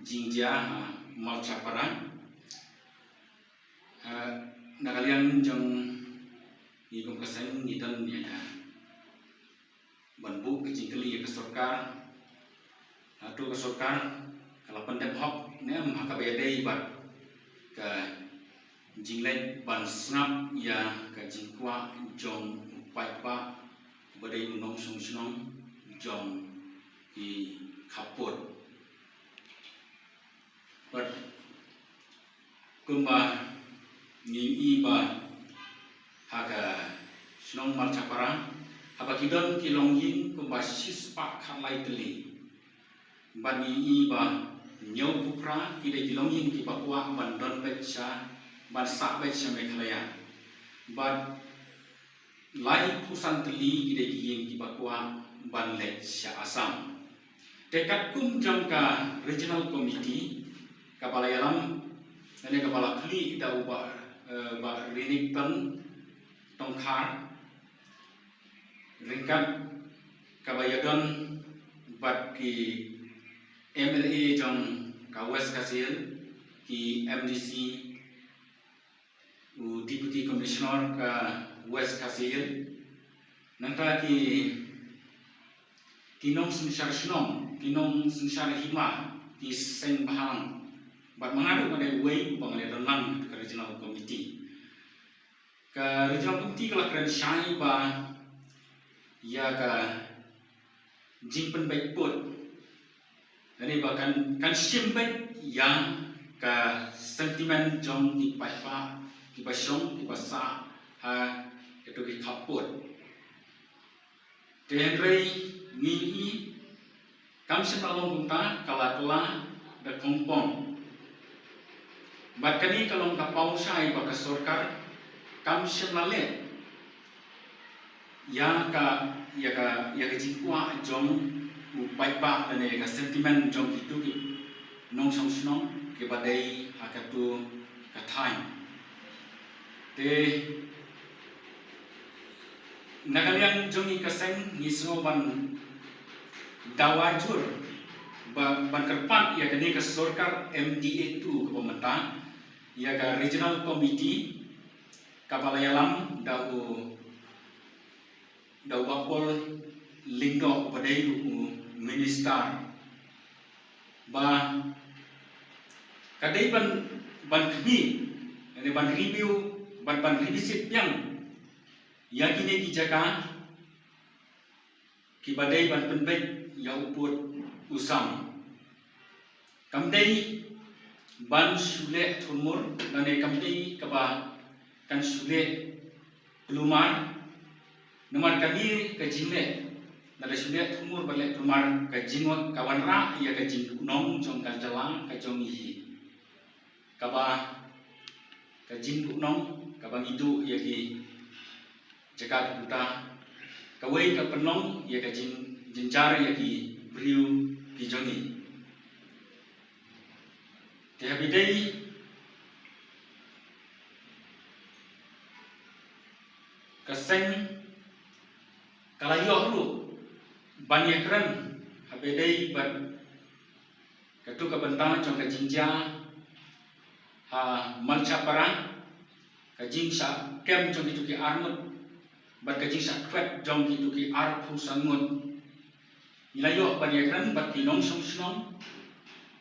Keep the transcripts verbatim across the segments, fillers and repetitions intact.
jingjia ha Malchapara. Ha, na ka liang jong ngi kum ka seng ngi don ïa ka ban buh ka jingkylli ïa ka sorkar. Hato ka sorkar ka la pyndep hok ne em ha kaba ïadei bad ka jingleh ban sngap ïa ka jingkwah jong u paidbah ba dei u nongshong shnong jong ki khappud. Bad kumba ngi i ba ha ka shnong Malchapara haba ki don ki longïing kumba shispah khatlai tylli. Bad ngi i ba hynñiew phew phra ki dei ki longïing kiba kwah ban don beit sha, ban sah beit sha Meghalaya. Bad lai phew san tylli ki dei ki ïing kiba kwah ban leit sha Assam. Te katkum jong ka Regional Committee kaba la ïalam, lane kaba la khlieh da u Bah, eh, Bah Renikton Tongkhar, ryngkat kaba ïadon bad ki M L A jong ka West Khasi Hills, ki M D C, u Deputy Commissioner ka West Khasi Hills, nangta ki, ki nongsynshar shnong, ki nongsynshar hima, ki seng bhalang, bad ma nga ruh nga dei uwei uba nga la don lang ha ka Regional Committee. Ka Regional Committee ka la kren shai ba ïa ka jingpynbeit pud. Lane ba kan, kan shim beit ïa ka sentiment jong ki paidbah kiba shong, kiba sah ha kito ki khappud. Te hynrei ngi i kam shym la long kumta, ka la kylla da khongpong. Bad kane ka long ka paw shai ba ka sorkar kam shym la leh ïa ka, ïa ka, ïa ka jingkwah jong u paidbah lane ïa ka sentiment jong kito ki nongshong shnong kiba dei ha kato ka thaiñ. Te na ka liang jong ngi ka seng ngi sngew ban dawa jur ba, ban kyrpad ïa kane ka sorkar M D A two kaba mynta, ïa ka Regional Committee kaba la ïalam da u, da u Bah Paul Lyngdoh uba dei u Minister, ba ka dei ban, ban khmih, lane ban review, ban, ban revisit biang ïa kine ki jaka kiba dei ban pynbeit ïa u pud u sam. Kam dei ban shu leh thurmur, lane kam dei kaba kan shu leh phlumar. Namar kane ka jingleh, lada shu leh thurmur bad leh phlumar, ka jing, ka wanrah ïa ka jingduhnong jong ka jylla ka jong ngi hi. Kaba ka jingduhnong kaba ngi duh ïa ki jaka ki puta, kawei ka pynlong ïa ka jing, jynjar ïa ki briew ki jong ngi. Te haba dei ka seng ka la ïoh ruh ban ïakren haba dei bad kato ka bynta jong ka jingjia ha Malchapara, ka jingshah kem jong kito ki arngut bad ka jingshah khwet jong kito ki arphew san ngut. Ngi la ïoh ban ïakren bad ki nongshong shnong,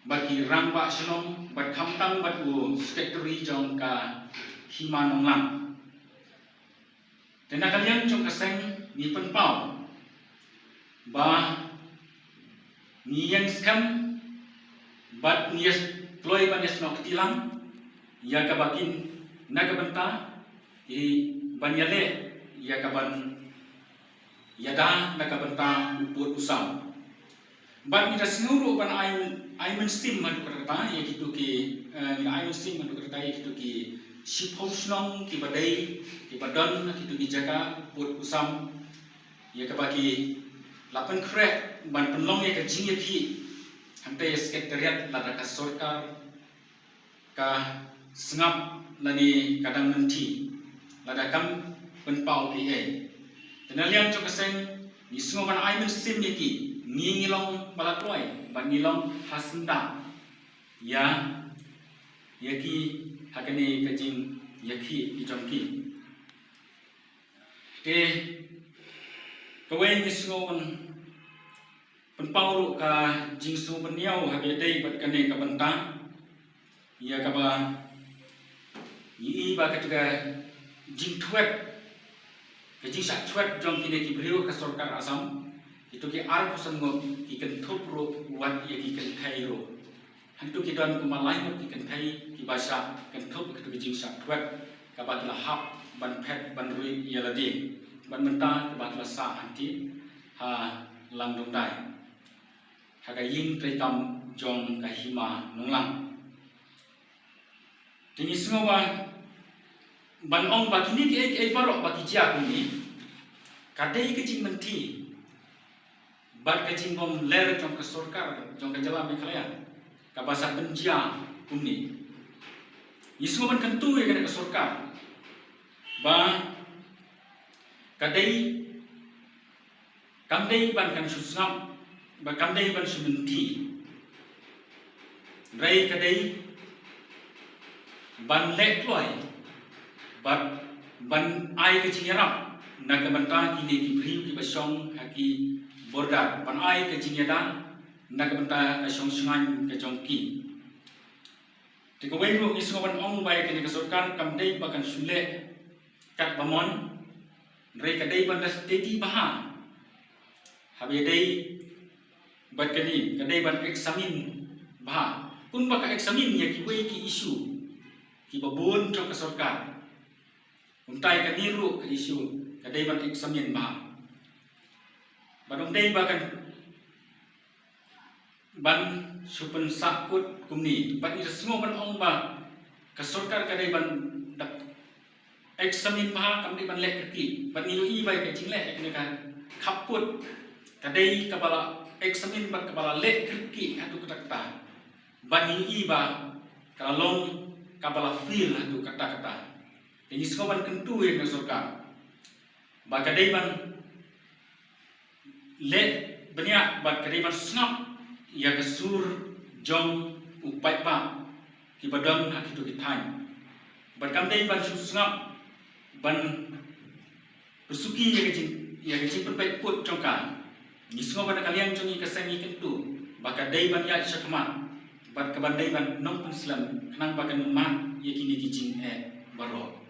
bad ki rangbah shnong, bad khamtam bad u secretary jong ka Hima Nonglang. Te na ka liang jong ka seng ngi pynpaw ba ngi ïeng skhem bad ngi ïa kloi ban ïasnoh kti lang ïa kaba kin, na ka bynta i ban ïaleh ïa kaban ïada na ka bynta u pud u sam. Bad ngi da sngew ruh ban ai, ai mynsiem haduh katta ïa kito ki, eh, ngi da ai mynsiem haduh katta ïa kito ki shiphew shnong kiba dei, kiba don ha kito ki jaka pud u sam, ïa kaba ki la pynkhreh ban pynlong ïa ka jingïakhih hangta ïa Secretariat lada ka sorkar ka sngap lane ka dang mynthi lada kam pynpaw ei ei. Te na liang jong ka seng ngi sngew ban ai mynsiem ïa ki, ngi ngi long ba la kloi bad ngi long ha syndah. ïa ïa ki ha kane ka jingïakhih ki jong ki. Te kawei ngi sngew ban pynpaw ruh ka jingsngewbha ïa u ha ka ïadei bad kane ka bynta, ïa kaba ngi i ba ka jingthwet, ka jingshah thwet jong kine ki briew ka sorkar Assam, kito ki arphew san ngut ki kynthup ruh wat ïa ki kynthei ruh. Hangto ki don kumba lai ngut ki kynthei kiba shah kynthup kito ki jingshah thwet kaba ki la hap ban phet ban ruh ïa lade ban mynta kaba ki la sah hangto ha Langdongdai, ha ka ïing treikam jong ka Hima Nonglang. Te ngi sngew ba ban ong ba kine kiei kiei baroh ba ki jia kumne ka dei ka jingmynti bad ka jingbymler jong ka sorkar jong ka jylla Meghalaya kaba sa pynjia kumne. Ngi sngew ban kyntu ïa kane ka sorkar ba ka dei kam dei ban kan shu sngap, ba kam dei ban shu mynti. Hynrei ka dei ban leh kloi bad ban ai ka jingïarap na ka bynta kine ki briew kiba shong ha ki border, ban ai ka jingïada na ka bynta ka shong shngaiñ ka jong ki. Te kawei ruh ngi sngew ban ong ba ïa kane ka sorkar kam dei ba kan shu leh katba mon, hynrei ka dei ban da steady bha haba ïadei bad kane, ka dei ban examine bha. Kumba ka examine ïa kiwei ki issue kiba bun jong ka sorkar, kumta ïa kane ruh ka issue ka dei ban examine bha. Bad ym dei ba kan ban shu pynsahkut kumne. Bad ngi sngew ban ong ba ka sorkar ka dei ban da examine bha, kam dei ban leh kyrkieh. Bad ngi ïohi ba ka jingleh kane ka khappud ka dei kaba la examine bad kaba la leh kyrkieh haduh katta katta. Bad ngi ïohi ba ka la long kaba la fail haduh katta katta. Te ngi sngew ban kyntu ïa ka sorkar ba ka dei ban leh bniah bad ka dei ban sngap ïa ka sur jong u paidbah kiba don ha kito ki thaiñ. Bad kam dei ban shu sngap ban pyrsuki ïa ka jing, ïa ka jingpynpait put jong ka. Ngi sngew ba na ka liang jong ngi ka seng ngi kyntu ba ka dei ban ïaid shakhmat bad ka ban dei ban nongpynslem khnang ba kan mad ïa kine ki jingeh baroh.